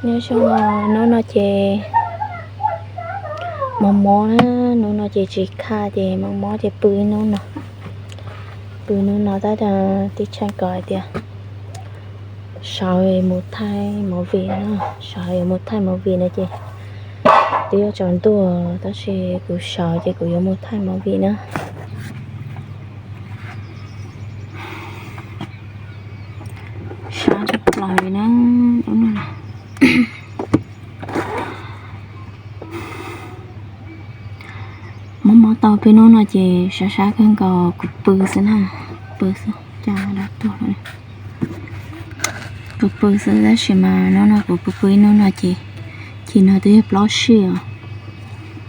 Nyob zoo, hnub no ces mob mob na, hnub no ces tsis khaj ces mob mob ces pw ib hnub no, pw hnub no tab tib tshaj kom hais tias sawv mus thaij movie na, sawv yuav mus thaij movie no ces twb yuav tsaus ntuj tab sis kuv sawv ces kuv yuav mus thaij movie na. Sab tshaj plaws li na. Mob mob tau peb hnub no ces sab sab kawg nkaus, kuv pw xwb na, pw xwb, cas dab tuag lawm. Kuv pw xwb tab sis mas hnub no kuv pw pw ib hnub no ces, ces no twb yog plaub sij os.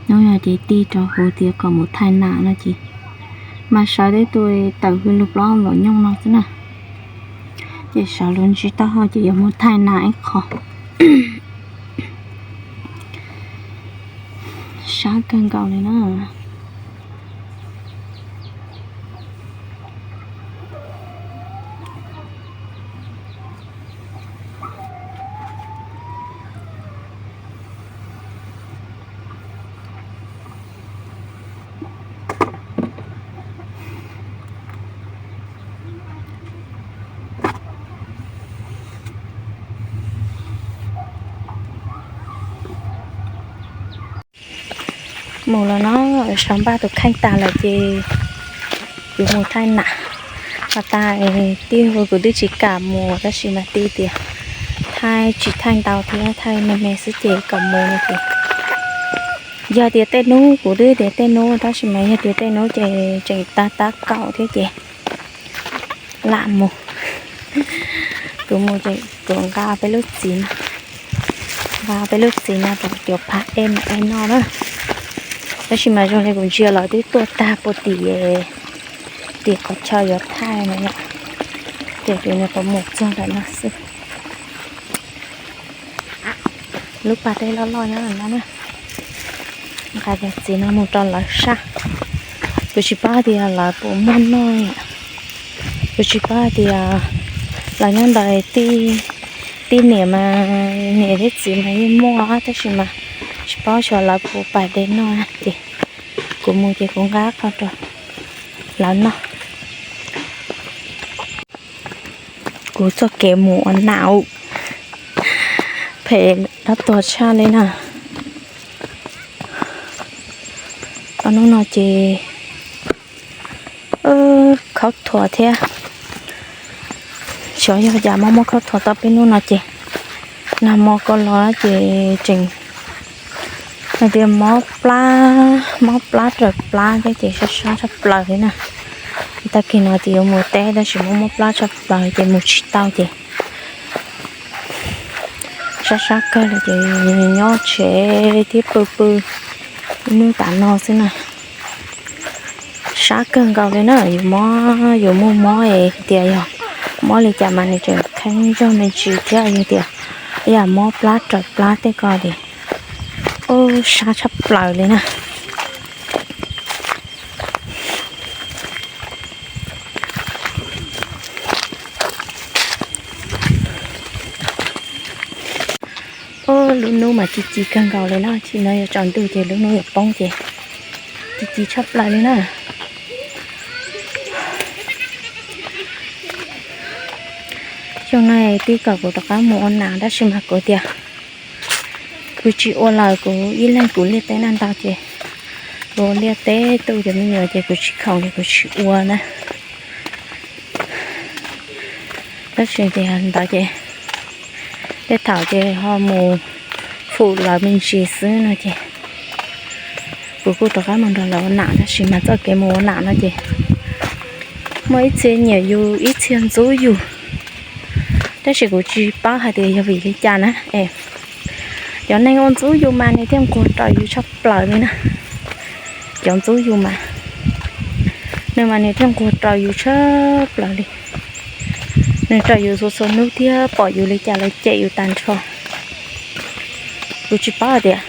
Hnub no ces tij rau kuv tias kom mus thaij nas no ces, mas sawv tib tug tawm hws lug plaub npaum nyooj no xwb na. Ces sawv lug ntsib taub hau ces yuav mus thaij nas ib qho. Sab kawg nkaus li na. Mus los no, sawv npaj tus kheej tas lawm ces yuav mus thaij nas. Mas tas tij hu kuv twb tsis kam mus tab sis mas tij tias thaij tsis thaij ntau thiab thaij me me xwb ces kom mus no ces, yog tias tej hnub kuv twb tias tej hnub tab sis mas yog tias tej hnub ces tseem tab tab kaum thiab ces lam mus. Kuv mus ces kuv nqa peb lub txiv no, nqa peb lub txiv no rau cov phav ej mas ej noj na. Tab sis mas zoo li kuv ntsia los twb tuaj tag puag tim, tim qhov chaw yuav thaij no yom. Ces kuv nyuam qhuav mus txog ntawm no xwb. Lub pas dej loj loj nyob no na. Nqa cov txiv no mus rau lawv saj. Kuv tsis paub tias lawv puas muaj noj. Kuv tsis paub tias lawv nyob ntawd, tij niam mas niam thiab txiv mas yeej muaj tab sis mas tsis paub xyov lawv puas pais de noj ces kuv mus ces kuv nqa qhov rau lawv noj. Kuv txoj kev mus ua nam phem dab tuag tshaj li na. Ob hnub no ces khaub thuas thiab. Xyov yog cas mob mob khaub thuas tau peb hnub no ces nag hmo ko los ces tseem hais tias mob plab, mob plab raws plab thiab ces sab sab tshaj plaws li na. Tag kis no ces yuav mus teb tab sis mob mob plab tshaj plaws ces mus tsis tau ces sab sab kawg li ces nyob tsev thiab pw pw ib hnub tas no xwb na. Sab kawg nkaus li na, yus mob, yus muaj mob es tias yog mob li cas mas nws tseem kheeb zog me ntsis thiab, yog tias yam mob plab raws plab tej ko ces, ub, sab tshaj plaws li na. Ub, lub hnub mas ci ci kawg nkaus li na, tsis no yog tsaus ntuj ces lub hnub yuav poob ces ci ci tshaj plaws li na. Xyoo no tij kom kuv rov qab mus ua nam tab sis mas kuv tias kuv tsis ua lawm, kuv ib leeg kuv liaj teb naj ntau ces kuv liaj teb tu cov me nyuam ces kuv tsis khoom ces kuv tsis ua na. Tab sis tias ntawd ces tej thaum ces ho mus fum lawv me ntsis xwb no ces kuv kuj rov qab mus nrog lawv ua nam, tab sis mas txoj kev mus ua nam no ces muaj ib txhia nyiam yus ib txhia ntxub yus. Tab sis kuv tsis paub hais tias yog vim li cas na es cov neeg uas ntxub yus mas nws thiaj nquag raws yus tshaj plaws li na. Cov ntxub yus mas nws mas nws thiaj nquag raws yus tshaj plaws li. Nws raws yus txhua txhua hnub thiab pom yus li cas los cem yus tag nrho. Kuv tsis paub hais tias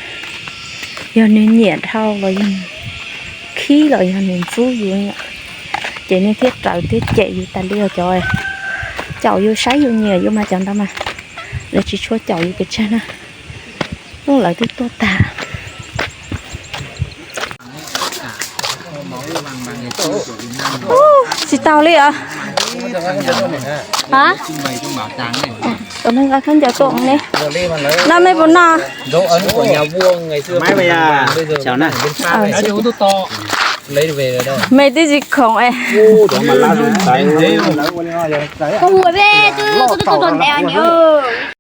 yog nws nyiam dhau los yog khib los yog nws ntxub yus, ces nws thiaj raws thiab cem yus tas li os. Cov caum yus saib yus nyiam yus mas cov ntawd mas Lawv tsis tshua caum yus pes tsawg na. Ub, lawv twb tuaj tag. Tsis tau li os. Ha? Tus neeg nqa khaub ncaws tuaj ne. Noj mej puas noj? Mej twb tsis khoom es. Koj mus peb, twb tuaj tau ntev niam.